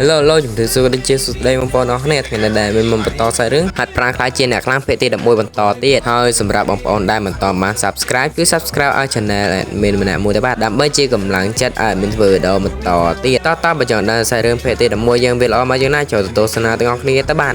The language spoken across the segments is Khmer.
Hello hello ជំរាបសួរដូចជាសួស្តីបងប្អូនអរគ្នាថ្ងៃនេះដែលមានមុំបន្តសាច់រឿងហាត់ប្រាណខ្លាចជាអ្នកខ្លាំងភាគទី11បន្តទៀតហើយសម្រាប់បងប្អូនដែលមិនតបាន Subscribe គឺ Subscribe ឲ្យ Channel admin ម្នាក់មួយទៅបាទដើម្បីជាកម្លាំងចិត្តឲ្យ admin ធ្វើវីដេអូបន្តទៀតតតបញ្ចង់ដល់សាច់រឿងភាគទី11យើងវាល្អមកយើងណាចូលទៅទស្សនាទាំងអស់គ្នាទៅបាទ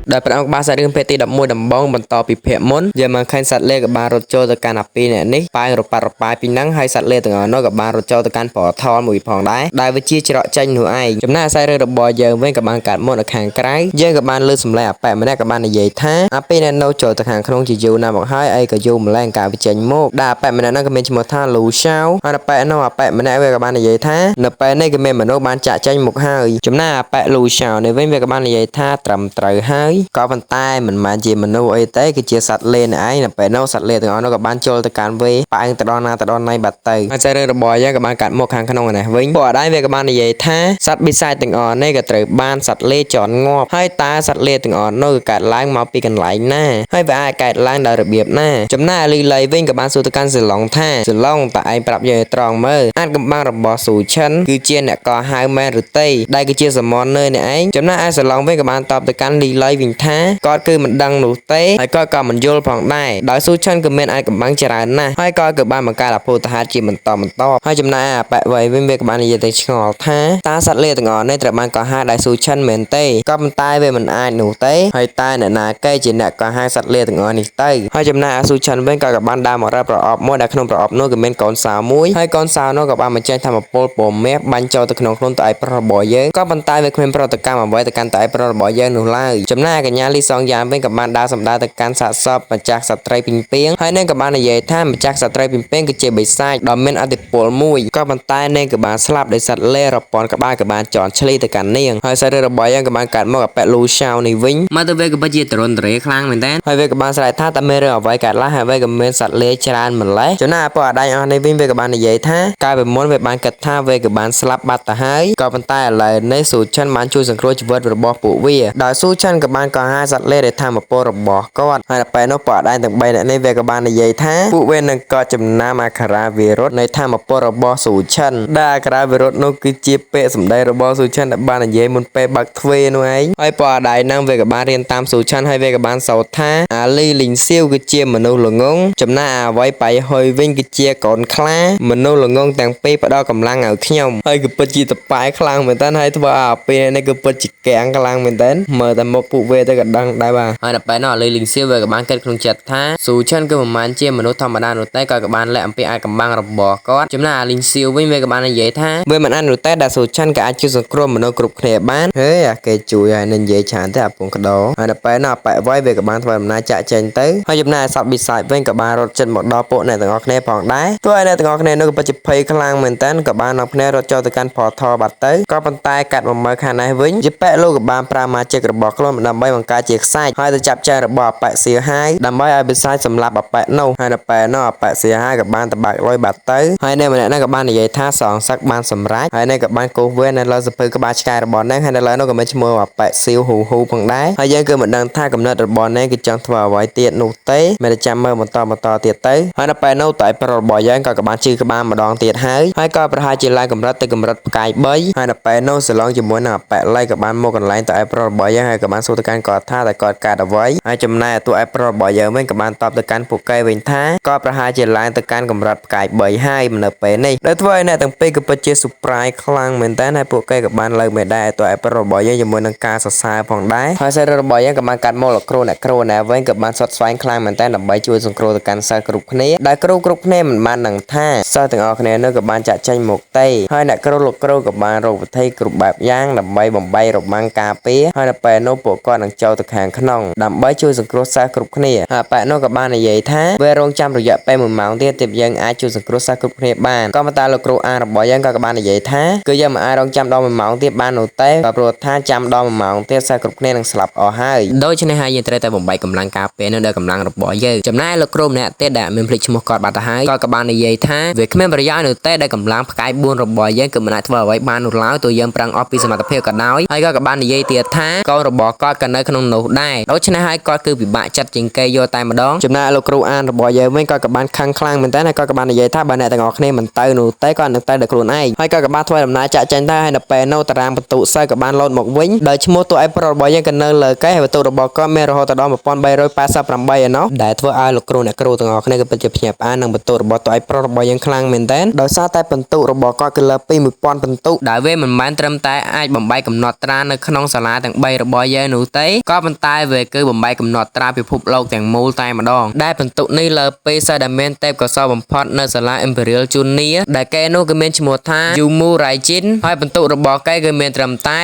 ដោយផ្ដើមក្បាលសាច់រឿងភាគទី11ដំបូងបន្តពីភាគមុនយើងបានឃើញសត្វលេក៏បានរត់ចូលទៅកាន់អាពីរអ្នកនេះប៉ែងរប៉ាត់រប៉ាយពីហ្នឹងហើយសត្វលេទាំងអស់នោះក៏បានរត់ចូលទៅកាន់ប្រថលមួយផងដែរដែលវាជាច្រកចេញនោះឯងចំណែកសាច់រឿងរបស់យើងវិញក៏បានកាត់មុននៅខាងក្រៅយើងក៏បានលើសំឡេងអាប៉ែម្នាក់ក៏បាននិយាយថាអាពីរអ្នកនោះចូលទៅខាងក្នុងជាយូរណាស់មកហើយអីក៏យូរម្ល៉េះការវាចេញមកដែលអាប៉ែម្នាក់ហ្នឹងក៏មានឈ្មោះថាលូឆៅហើយអាប៉ែនោះអាប៉ែម្នាក់វាក៏បាននិយាយថានៅពេលនេះក៏មានមនុស្សបានចាក់ចេញមកហើយចំណែកអាប៉ែលូឆៅនេះវិញវាក៏បាននិយាយថាត្រឹមត្រូវហើយក៏ប៉ុន្តែមិនមែនជាមនុស្សអីទេគឺជាសត្វលេនេះឯងនៅពេលនោះសត្វលេទាំងអស់នោះក៏បានចូលទៅកាន់វេប៉ែងទៅដល់ណាទៅដល់ណៃបាត់ទៅហើយសាច់រឿងរបស់យើងក៏បានកាត់មកខាងក្នុងនេះវិញពួកអដៃវាក៏បាននិយាយថាសត្វបិសាចទាំងអស់នេះក៏ត្រូវបានសត្វលេចន់ងាប់ហើយតើសត្វលេទាំងអស់នោះក៏កើតឡើងមកពីកន្លែងណាហើយវាអាចកើតឡើងដោយរបៀបណាចំណែកលីលីវិញក៏បានសួរទៅកាន់សិឡុងថាសិឡុងតើឯងប្រាប់យើងឲ្យត្រង់មើលអាចកំបាំងរបស់ស៊ូឈិនគឺជាអ្នកកោះហៅមែនឬទេដែលគឺជាសមននៅនេះឯងចំណែកឯសិឡុងវិញក៏បានតបទៅកាន់លីលីវិញថាគាត់គឺមិនដឹងនោះទេហើយគាត់ក៏មិនយល់ផងដែរដោយស៊ូឈិនក៏មានអាចកំបាំងច្រើនណាស់ហើយក៏គឺបានបង្កើតអភូតហេតុជាបន្តបន្ទាប់ហើយចំណែកឯអបិវ័យវិញវាក៏បាននិយាយទៅឆ្ងល់ថាតើសត្វលេទាំងអស់នេះត្រូវបានកោះហៅដោយស៊ូឈិនមែនទេក៏ប៉ុន្តែវាមិនអាចនោះទេហើយតែអ្នកណាគេជាអ្នកកោះហៅសត្វលេទាំងអស់នេះទៅហើយចំណែកអាស៊ូឈិនវិញក៏បានដើរមករកប្រអប់មួយដែលក្នុងប្រអប់នោះក៏មានកូនសោមួយហើយកូនសោនោះក៏បានបញ្ចេញធម្មពលពណ៌មាសបាញ់ចូលទៅក្នុងខ្លួនតឯប្រុសរបស់យើងក៏ប៉ុន្តែវាគ្មានប្រតិកម្មអ្វីទៅកាន់តឯប្រុសរបស់យើងនោះឡើយចំណែកកញ្ញាលីសងយ៉ាវិញក៏បានដើរសម្ដៅទៅកាន់សាកសពម្ចាស់សត្រីពីងពីងហើយនាងក៏បាននិយាយថាម្ចាស់សត្រីពីងពីងគឺជាបិសាចដ៏មានឥទ្ធិពលមួយក៏ប៉ុន្តែនាងក៏បានស្លាប់ដោយសត្វលេរាប់ពាន់ក្បាលក៏បានចន់ឆ្លីទៅកាន់នាងហើយសាច់រឿងរបស់យើងក៏បានកាត់មកអប៉ែលូឆៅនេះវិញមកទៅវាក៏ពិតជាទរនទរេខ្លាំងមែនតើហើយវាក៏បានស្រែកថាតើមានរឿងអ្វីកើតឡើងហើយវាក៏មានសត្វលេច្រើនម្លេះចំណែកអប៉អដៃអស់នេះវិញវាក៏បាននិយាយថាកាលពីមុនវាបានគិតថាវាក៏បានស្លាប់បាត់ទៅហើយក៏ប៉ុន្តែឥឡូវនេះស៊ូឆិនបានជួយសង្គ្រោះជីវិតរបស់ពួកវាដោយស៊ូឆិនក៏បានកោះហៅសត្វលេដែលធម្មពលរបស់គាត់ហើយដល់ពេលនោះពួកអដៃទាំង3នាក់នេះវាក៏បាននិយាយថាពួកវានឹងកត់ចំណាំអក្ខរាវិរុទ្ធនៃធម្មពលរបស់ស៊ូឆិនដែលអក្ខរាវិរុទ្ធនោះគឺជាពាក្យសម្ដីរបស់ស៊ូឆិនដែលបាននិយាយមុនពេលបើកទ្វារនោះឯងហើយពួកអដៃហ្នឹងវាក៏បានរៀនតាមស៊ូឆិនហើយវាក៏បានសោតថាអាលីលីងសៀវគឺជាមនុស្សល្ងងចំណែកអាអ្វីបៃហ៊ុយវិញគឺជាកូនខ្លាមនុស្សល្ងងទាំងពីរផ្ដល់កម្លាំងឲ្យខ្ញុំហើយគឺពិតជាតប៉ែខ្លាំងមែនតើហើយធ្វើឲ្យអាពេលនេះគឺពិតជាកាំងខ្លាំងមែនតើមើលតែមុខពួកវាទៅក៏ដឹងដែរបាទហើយដល់ពេលនោះអាលីលីងសៀវវាក៏បានគិតក្នុងចិត្តថាស៊ូឆិនគឺមិនមែនជាមនុស្សធម្មតានោះទេក៏បានលាក់អំពីអាចកំបាំងរបស់គាត់ចំណែកអាលីងសៀវវិញវាក៏បាននិយាយថាវាមិនអាចនោះទេដែលស៊ូឆិនក៏អាចជួយសង្គ្រោះមនុស្សគ្រប់គ្នាបានហេអាគេជួយឲ្យនឹងនិយាយច្រើនទេអាពងក្តោហើយដល់ពេលនោះអាប៉ែវៃវាក៏បានធ្វើដំណើរចាក់ចេញទៅហើយចំណែកអាសត្វបិសាចវិញក៏បានរត់ចិត្តមកដល់ពួកអ្នកទាំងអស់គ្នាផងដែរទោះឲ្យអ្នកទាំងអស់គ្នានោះក៏ពិតជាភ័យខ្លាំងមែនតើក៏បាននាំគ្នារត់ចូលទៅកាន់ផថបាត់ទៅក៏ប៉ុន្តែកាត់មកមើលខាងនេះវិញយប៉ែលោកក៏បានប្រើម៉ាជីករបស់ខ្លួនដើម្បីបង្កើតជាខ្សាច់ហើយទៅចាប់ចែងរបស់អាប៉ែសៀហាយដើម្បីឲ្យបិសាចសម្លាប់អាប៉ែនោះហើយដល់ពេលនោះអាប៉ែសៀហាយក៏បានតបាក់លុយបាត់ទៅហើយនៅម្នាក់នោះក៏បាននិយាយថាសងសឹកបានសម្រេចហើយនៅក៏បានកូសវានៅលើសភៅក្បាលឆ្កែរបស់នាងហើយនៅលើនោះក៏មានឈ្មោះអាប៉ែសៀវហ៊ូហ៊ូផងដែរហើយយើងគឺមិនដឹងថាកំណត់របស់នាងគឺចង់ធ្វើអ្វីទៀតនោះទេមិនតែចាំមើលបន្តបន្តទៀតទៅហើយដល់ពេលនោះតើប្រុសរបស់យើងក៏បានជឺក្បាលម្ដងទៀតហើយហើយក៏ប្រហែលជាឡើងកម្រិតទៅកម្រិតផ្កាយ3ហើយដល់ពេលនោះសឡងជាមួយនឹងអាប៉ែលៃក៏បានមកកន្លែងតើប្រុសរបស់យើងហើយក៏បានសួរទៅកាន់គាត់ថាតើគាត់កើតអ្វីហើយចំណែកតួឯប្រុសរបស់យើងវិញក៏បានតបទៅកាន់ពួកគេវិញថាក៏ប្រហែលជាឡើងទៅកាន់កម្រិតផ្កាយ3ហើយនៅពេលនេះដែលធ្វើឲ្យអ្នកទាំងពីរក៏ពិតជា surprise ខ្លាំងមែនតើហើយពួកគេក៏បានលើកមេដាយតួឯប្រុសរបស់យើងជាមួយនឹងការសរសើរផងដែរហើយសាច់រឿងរបស់យើងក៏បានកាត់មកលោកគ្រូអ្នកគ្រូណែវិញក៏បានស្វិតស្វែងខ្លាំងមែនតើដើម្បីជួយសង្គ្រោះទៅកាន់សិស្សគ្រប់គ្នាដែលគ្រូគ្រប់គ្នាមិនបានដឹងថាសិស្សទាំងអស់គ្នានោះក៏បានចាក់ចេញមកទេហើយអ្នកគ្រូលោកគ្រូក៏បានរកវិធីគ្រប់បែបយ៉ាងដើម្បីបំបីរបាំងការពារហើយដល់ពេលនោះពួកគាត់នឹងចូលទៅខាងក្នុងដើម្បីជួយសង្គ្រោះសិស្សគ្រប់គ្នាហើយប៉ែនោះក៏បាននិយាយថាវារងចាំរយៈពេល1ម៉ោងទៀតទើបយើងអាចជួយសង្គ្រោះសិស្សគ្រប់គ្នាបានក៏ប៉ុន្តែលោកគ្រូអានរបស់យើងក៏បាននិយាយថាគឺយើងមិនអាចរងចាំដល់1ម៉ោងទៀតបាននោះទេក៏ព្រោះថាចាំដល់1ម៉ោងទៀតសិស្សគ្រប់គ្នានឹងស្លាប់អស់ហើយដូច្នេះហើយយើងត្រូវតែបំបីកម្លាំងការពារនោះដោយកម្លាំងរបស់យើងចំណែកលោកគ្រូម្នាក់ទៀតដែលមានភ្លេចឈ្មោះគាត់បាត់ទៅហើយក៏បាននិយាយថាវាគ្មានប្រយោជន៍នោះទេដែលកម្លាំងផ្កាយ4របស់យើងគឺមិនអាចធ្វើអ្វីបាននោះឡើយទោះយើងប្រឹងអស់ពីសមត្ថភាពក៏ដោយហើយក៏បាននិយាយទៀតថាកូនរបស់គាត់ក៏ ក៏នៅក្នុងនោះដែរដូច្នេះហើយគាត់គឺពិបាកចិត្តជាងគេយកតែម្ដងចំណែកលោកគ្រូអានរបស់យើងវិញគាត់ក៏បានខឹងខ្លាំងមែនតើហើយគាត់ក៏បាននិយាយថាបើអ្នកទាំងអស់គ្នាមិនទៅនោះទេគាត់នឹងទៅដោយខ្លួនឯងហើយគាត់ក៏បានធ្វើដំណើរចាក់ចេញទៅហើយនៅពេលនោះតារាងបន្ទុសិស្សក៏បានលោតមកវិញដោយឈ្មោះតួឯកប្រុសរបស់យើងក៏នៅលើគេហើយបន្ទុរបស់គាត់មានរហូតដល់1388ឯណោះដែលធ្វើឲ្យលោកគ្រូអ្នកគ្រូទាំងអស់គ្នាក៏ពិតជាភ្ញាក់ផ្អើលនឹងបន្ទុរបស់តួឯកប្រុសរបស់យើងខ្លាំងមែនតើដោយសារតែបន្ទុរបស់គាត់គឺលើសពី1000បន្ទុដែលវាមិនមែនត្រឹមតែអាចបំបែកកំណត់ត្រានៅក្នុងសាលាទាំង3របស់យើងនោះទេក៏ប៉ុន្តែវាគឺបំបែកកំណត់ត្រាពិភពលោកទាំងមូលតែម្ដងដែលបន្ទុនេះលើពីសិស្សដែលមានទេពកោសល្យបំផុតនៅសាលា Imperial Junior ដែលគេនោះគឺមានឈ្មោះថា Yumu Raijin ហើយបន្ទុរបស់គេគឺមានត្រឹមតែ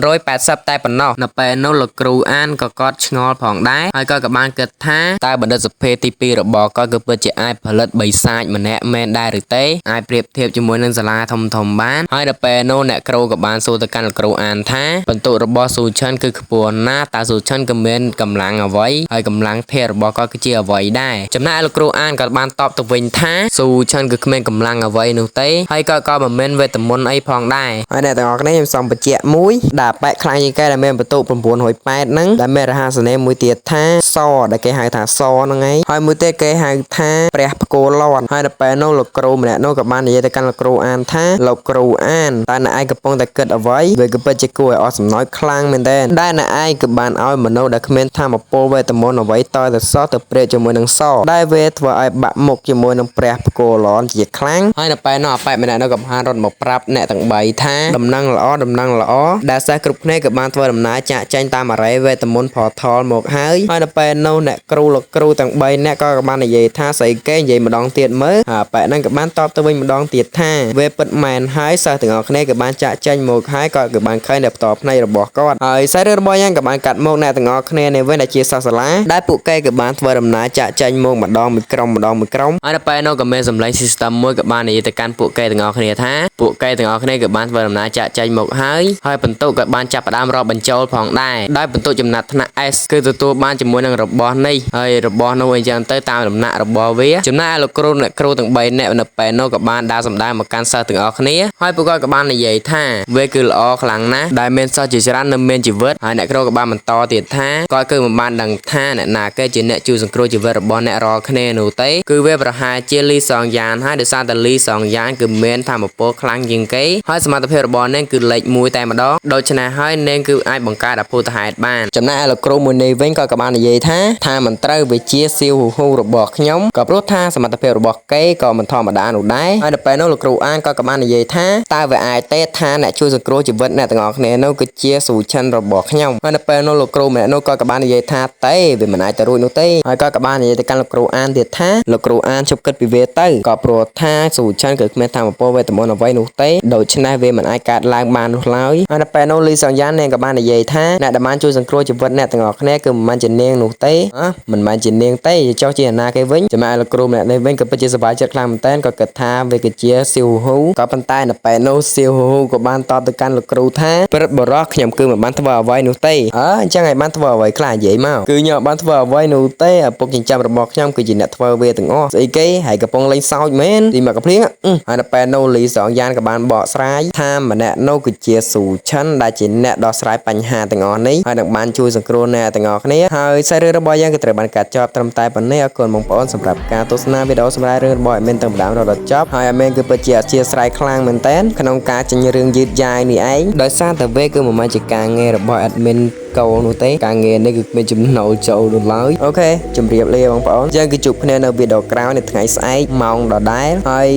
980តែប៉ុណ្ណោះនៅពេលនោះលោកគ្រូអានក៏គាត់ឆ្ងល់ផងដែរហើយក៏បានគិតថាតើបណ្ឌិតសភាទី2របស់គាត់គឺពិតជាអាចផលិតបិសាចម្នាក់មែនដែរឬទេអាចប្រៀបធៀបជាមួយនឹងសាលាធំធំបានហើយដល់ពេលនោះអ្នកគ្រូក៏បានសួរទៅកាន់លោកគ្រូអានថាបន្ទុរបស់ស៊ូឆិនគឺខ្ពស់ណាស់តើស៊ូឆិនក៏មានកម្លាំងអ្វីហើយកម្លាំងធាតុរបស់គាត់គឺជាអ្វីដែរចំណែកលោកគ្រូអានក៏បានតបទៅវិញថាស៊ូឆិនគឺគ្មានកម្លាំងអ្វីនោះទេហើយក៏មិនមានវេទមន្តអីផងដែរហើយអ្នកទាំងអស់គ្នាខ្ញុំសូមបញ្ជាក់មួយដែលបែកខ្លាំងជាងគេដែលមានបន្ទុ980ហ្នឹងដែលមានរហស្សនាមមួយទៀតថាសដែលគេហៅថាសហ្នឹងឯងហើយមួយទៀតគេហៅថាព្រះផ្គរលន់ហើយដល់ពេលនោះលោកគ្រូម្នាក់នោះក៏បាននិយាយទៅកាន់លោកគ្រូអានថាលោកគ្រូអានតើអ្នកឯងកំពុងតែគិតអ្វីវាក៏ពិតជាគួរឲ្យអស់សំណើចខ្លាំងមែនទែនដែលអ្នកឯងក៏បានឲ្យមនុស្សដែលគ្មានធម៌ពលវេទមន្តអ្វីតទៅសោះទៅប្រៀបជាមួយនឹងសដែលវាធ្វើឲ្យបាក់មុខជាមួយនឹងព្រះផ្គរលន់ជាខ្លាំងហើយនៅពេលនោះអាប៉ែកម្នាក់នោះក៏បានរត់មកប្រាប់អ្នកទាំង3ថាដំណឹងល្អដំណឹងល្អដែលសិស្សគ្រប់គ្នាក៏បានធ្វើដំណើរចាក់ចែងតាមអរិយវេទមន្ត portal មកហើយហើយនៅពេលនោះអ្នកគ្រូលោកគ្រូទាំង3នាក់ក៏បាននិយាយថាស្អីគេនិយាយម្ដងទៀតមើលហើយអាប៉ែហ្នឹងក៏បានតបទៅវិញម្ដងទៀតថាវាពិតមែនហើយសិស្សទាំងអស់គ្នាក៏បានចាក់ចេញមកហើយក៏គឺបានឃើញនៅផ្ទាល់ភ្នែករបស់គាត់ហើយសាច់រឿងរបស់យ៉ាងក៏បានកាត់មកអ្នកទាំងអស់គ្នានេះវិញដែលជាសិស្សសាលាដែលពួកគេក៏បានធ្វើដំណើរចាក់ចេញមកម្ដងមួយក្រុមម្ដងមួយក្រុមហើយដល់ពេលនោះក៏មានសម្លេង system មួយក៏បាននិយាយទៅកាន់ពួកគេទាំងអស់គ្នាថាពួកគេទាំងអស់គ្នាក៏បានធ្វើដំណើរចាក់ចេញមកហើយហើយបន្ទុកក៏បានចាប់ផ្ដើមរាប់បញ្ចូលផងដែរដោយបន្ទុកចំណាត់ថ្នាក់ S គឺទទួលបានជាមួយនឹងរបស់នេះហើយរបស់នោះអីចឹងទៅតាមដំណាក់របស់វាចំណែកលោកគ្រូអ្នកគ្រូទាំង3នាក់នៅពេលនោះក៏បានដើរសម្ដែងមកកាន់សិស្សទាំងអស់គ្នាហើយពួកគាត់ក៏បាននិយាយថាវាគឺល្អខ្លាំងណាស់ដែលមានសិស្សជាច្រើននៅមានជីវិតហើយអ្នកគ្រូក៏បានបន្តទៀតថាគាត់គឺមិនបានដឹងថាអ្នកណាគេជាអ្នកជួយសង្គ្រោះជីវិតរបស់អ្នករាល់គ្នានោះទេគឺវាប្រហែលជាលីសងយ៉ានហើយដោយសារតែលីសងយ៉ានគឺមានធម៌ពលខ្លាំងជាងគេហើយសមត្ថភាពរបស់នាងគឺលេខ1តែម្ដងដូច្នេះហើយនាងគឺអាចបង្កើតអភូតហេតុបានចំណែកឯលោកគ្រូមួយនេះវិញក៏បាននិយាយថាថាមិនត្រូវវាជាសៀវហ៊ូហ៊ូរបស់ខ្ញុំក៏ព្រោះថាសមត្ថភាពរបស់គេក៏មិនធម្មតានោះដែរហើយដល់ពេលនោះលោកគ្រូអានក៏បាននិយាយថាតើវាអាចទេថាអ្នកជួយសង្គ្រោះជីវិតអ្នកទាំងអស់គ្នានោះគឺជាស៊ូឆិនរបស់ខ្ញុំហើយដល់ពេលនោះលោកគ្រូម្នាក់នោះក៏បាននិយាយថាទេវាមិនអាចទៅរួចនោះទេហើយក៏បាននិយាយទៅកាន់លោកគ្រូអានទៀតថាលោកគ្រូអានជប់គិតពីវាទៅក៏ព្រោះថាស៊ូឆិនគឺគ្មានធម៌ពលវេទមន្តអ្វីនោះទេដូច្នេះវាមិនអាចកើតឡើងបាននោះឡើយហើយដល់ពេលនោះលីសងយ៉ាននាងក៏បាននិយាយថាអ្នកដែលបានជួយសង្គ្រោះជីវិតអ្នកទាំងអស់គ្នាគឺមិនមែនជានាងនោះទេហ៎មិនមែនជានាងទេចុះជាអាណាគេវិញចំណែកលោកគ្រូម្នាក់នេះវិញក៏ពិតជាសប្បាយចិត្តខ្លាំងមែនទែនក៏គិតថាវាគឺជាសៀវហ៊ូក៏ប៉ុន្តែនៅពេលនោះសៀវហ៊ូក៏បានតបទៅកាន់លោកគ្រូថាព្រឹត្តបរោះខ្ញុំគឺមិនបានធ្វើអ្វីនោះទេអើអញ្ចឹងឲ្យបានធ្វើអ្វីខ្លះនិយាយមកគឺខ្ញុំអត់បានធ្វើអ្វីនោះទេឪពុកចិញ្ចឹមរបស់ខ្ញុំគឺជាអ្នកធ្វើវាទាំងអស់ស្អីគេហើយកំពុងលេងសើចមែនទីមកកំភ្លៀងហើយនៅពេលនោះលីសងយ៉ានក៏បានបកស្រាយថាម្នាក់នោះគឺជាស៊ូឆិនដែលជាអ្នកដោះស្រាយបញ្ហាទាំងអស់នេះហើយនឹងបានជួយសង្គ្រោះអ្នកទាំងអស់គ្នាហើយសាច់រឿងរបស់យើងក៏ត្រូវបានកាត់ចប់ត្រឹមតែប៉ុណ្ណេះអរគុណបងប្អូនសម្រាប់ការទស្សនាវីដេអូសម្រាប់រឿងរបស់ admin តាំងពីដើមរហូតដល់ចប់ហើយ admin គឺពិតជាអធិស្ឋានខ្លាំងមែនតើក្នុងការចេញរឿងយឺតយ៉ាវនេះឯងដោយសារតែវាគឺមិនមែនជាការងាររបស់ admin កោនោះទេការងារនេះគឺគ្មានចំណូលចូលនោះឡើយ OK ជម្រាបលាបងប្អូនយើងគឺជួបគ្នានៅវីដេអូក្រោយនៅថ្ងៃស្អែកម៉ោងដដែលហើយ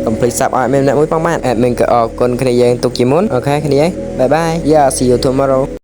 កុំភ្លេច sub ឲ្យ admin ម្នាក់មួយផងបាទ admin ក៏អរគុណគ្នាយើងទុកជាមុន OK គ្នា bye bye, yeah, see you tomorrow.